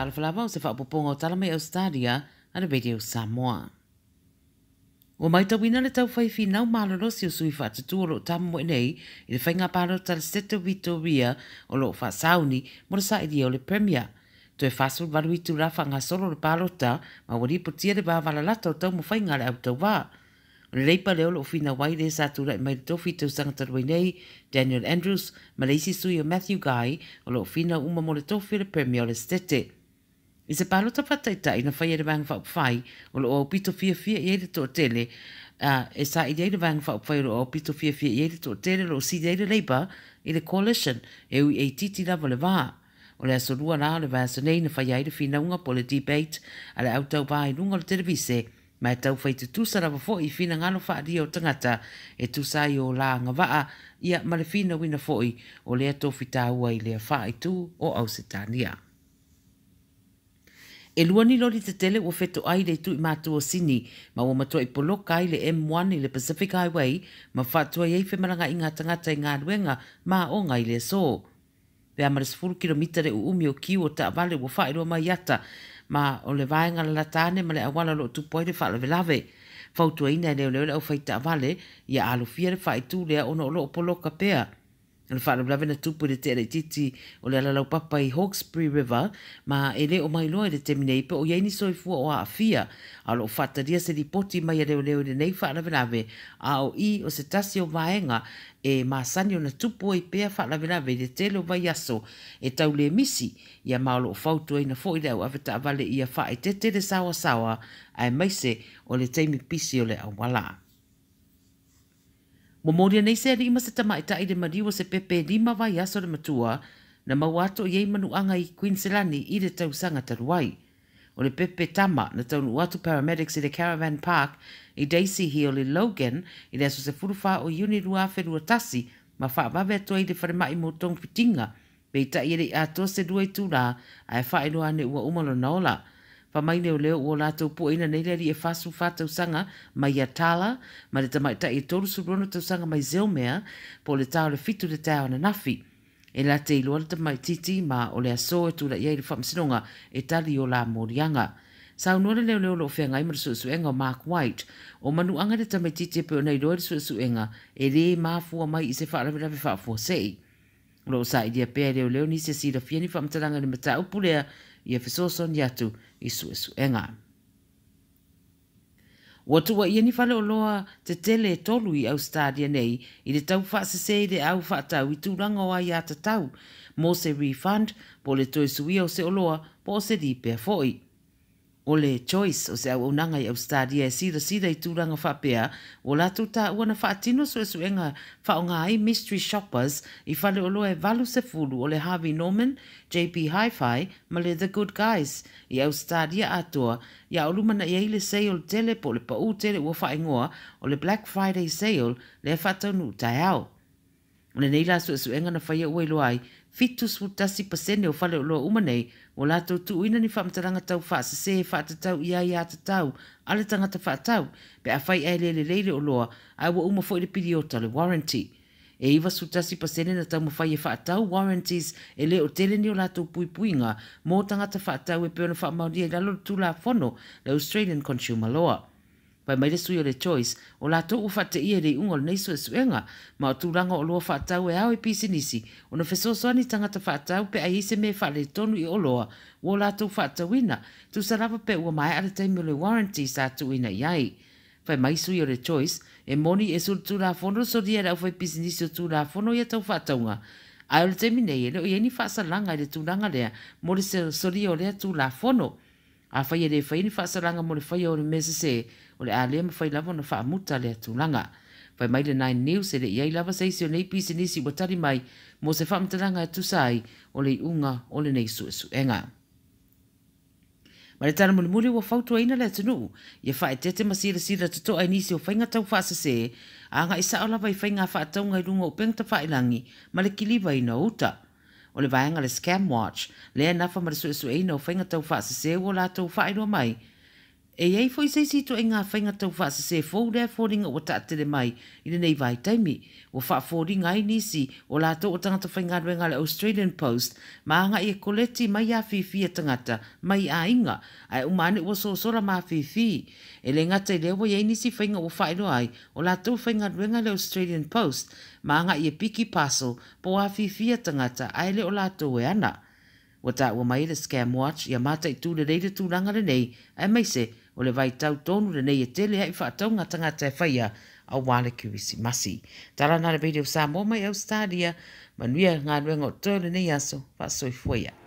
Talofa lava o se faaopoopoga o tala mai Ausetalia a le Radio Samoa. Ua matauina le taufai finau malolosi o sui faatutu o lo o tamomoe nei i le faiga palota a le Setete o Vitoria o lo o faasauni mo le sailia o le Premier. Toe 48 itula faagasolo le palota ma ua lipotia le vavalalata o taumafaiga a le au tauva. O le Leipa lea o lo o finau ai le sa tulai mai le tofi i tausaga talu ai nei, Daniel Andrews, ma le isi sui o Matthew Guy o lo o finau uma mo le tofi o le Premier o le Setete. I se palota faataitai na faia e le Vaega Faaupufai o lo o aupito fiafia i ai le toatele, a e saili ai le Vaega Faaupufai o lo o aupito fiafia i ai le toatele o lo o sili ai le Labour i le Coalition e ui e itiiti lava le va. O le aso lua la o le vaiaso nei na faia ai le finauga po o le debate a le au tauva i luga o le televise ma e taufai tutusa lava foi i finagalo faaalia o tagata e tusa ai o la agavaa ia ma le finauina foi o lea tofi taua i lea faaitu o Ausetalia. E lua ni loli tetele ua fetoai i le itu i matu o Sini ma ua matuai poloka ai le M1 i le Pacific Highway ma faatuai ai femalagaaiga a tagata i galuega ma aoga i le aso. Pe a ma le 10 kilomita le uumi o kiu o taavale ua faailoa mai i ata ma o le vaega lalata ane ma le auala o lo o tupu ai le faalavelave. Fautuaina e leoleo le aufai taavale ia alofia le faaitu lea ona o lo o poloka pea. O le faalavelave na tupu i le tea laitiiti o le alalaupapa i Hawkesbury River ma e le o mailoa i le taimi nei pe o i ai ni soifua o aafia, a o lo o faatalia se lipoti mai a leoleo i lenei faalavelave, a o i o se tasi o vaega e masani ona tupu ai pea faalavelave i le tele o vaiaso e tau le misi ia ma o lo o fautuaina foi le au avetaavale ia faaeteete le saoasaoa aemaise o le taimi pisi o le auala. Momolia nei se alii ma se tamaitai i le maliu o se pepe e lima vaiaso le matua na maua atu i ai manuaga i Queensland i le tausaga talu ai. O le pepe tama na taunuu atu paramedics i le Caravan Park i Daisy Hill i Logan i le aso 14 o Iuni 2021 ma faavave atu ai i le falemai mo togafitiga Peitai e le i atoa se lua itulā, ae faailoa ane ua uma lona ola. Fai mai leoleo ua latou puaina nei le alii e 44 tausaga mai Yatala ma le tamaitai e 36 tausaga mai Zillmere po o le ta o le 7 i le taeao ananafi. E late iloa le tamaititi ma o le aso e tulai ai i le faamasinoga e tali i o la moliaga. Saunoa le leoleo o lo o feagai ma le suesuega o Mark White, o manuaga le tamaititi e pei ona iloa i le suesuega e lē mafua mai i se faalavelave faafuasei. O lo o sailia pea e leoleo nisi e silafia ni faamatalaga i le mataupu lea ia fesoasoani atu i suesuega. Ua tuuaia ni faleoloa tetele e tolu i Ausetalia nei i le tau faasese i le au faatau i tulaga o aiatatau mo se refund po o le toe suia o se oloa po o se lipea foi. O le Choice o se auaunaga i Ausetalia e silasila i tulaga faapea, ua latou taua na faatino suesuega faaaoga ai mystery shoppers i faleoloa e 80 o le Harvey Norman, JB Hi-Fi ma le The Good Guys i Ausetalia atoa ia o lumanai ai le sale tele po o le pau tele ua faaigoa o le Black Friday Sale lea faataunuu taeao. O lenei la suesuega na faia ua iloa ai, 71% o faleoloa uma nei ua latou tuuina ni faamatalaga tau faasese e faatatau i aiatatau a le tagata faatau pe afai ae le lelei le oloa ae ua uma foi le piliota o le warranty. E 91% na taumafai e faatau warranties e le o tele ni o latou puipuiga mo tagata faatau e pei ona faamaonia i lalo o le Tulafono le Australian Consumer Law. Fai mai le sui o le Choice, o latou ua faateia i le iuga o lenei suesuega, ma o tulaga o oloa faatau e ao i pisinisi ona fesoasoani i tagata faatau pe a i ai se mea e faaletonu i oloa ua o latou faatauina, tusa lava pe ua maea le taimi o le warranty sa tuuina i ai. Fai mai sui o le Choice, e moni e solitulafono le solia e le aufaipisinisi o Tulafono ia tau faatauga, ae o le taimi nei e le o i ai ni faasalaga i le tulaga lea mo le solia o lea Tulafono. Afai e le faia ni faasalaga mo le faia o le mea sesē, o le a le mafai lava ona faamuta lea tulaga. Fai mai le Nine News e le i ai lava se isi o nei pisinisi ua tali mai mo se faamatalaga e tusa ai o le iuga o lenei suesuega. Ma le tala mulimuli ua fautuaina le atunuu ia faaeteete ma silasila totoa i nisi o faiga tau faasese agai sao lava i faiga faatauga i luga o upega tafailagi ma le kilivaina o uta. O le vaega le Scam Watch, lea e nafa ma le suesueina o faiga tau faasese ua latou faailoa mai E i ai foi se isi ituaiga faiga taufaasese fou lea e foliga ua taatele mai i lenei vaitaimi, ua faafoliga ai nisi o latou o tagata faigaluega a le Australian Post ma agai e koleti mai afifi a tagata mai aiga, ae uma ane ua sosola ma afifi. E le gata i lea, ua i ai nisi faiga ua faailoa ai o latou e faigaluega i le Australian Post ma agai e piki parcel po o afifi a tagata, ae le o latou e ana. Ua taua mai e le Scam Watch ia mataitu lelei le tulaga lenei, aemaise o le vaitau tonu lenei e tele ai faatauga tagata e faia aua le Kerisimasi. Tala na le Radio Samoa mai Australia, manuia galuega o toe lenei aso, faasoifua ia.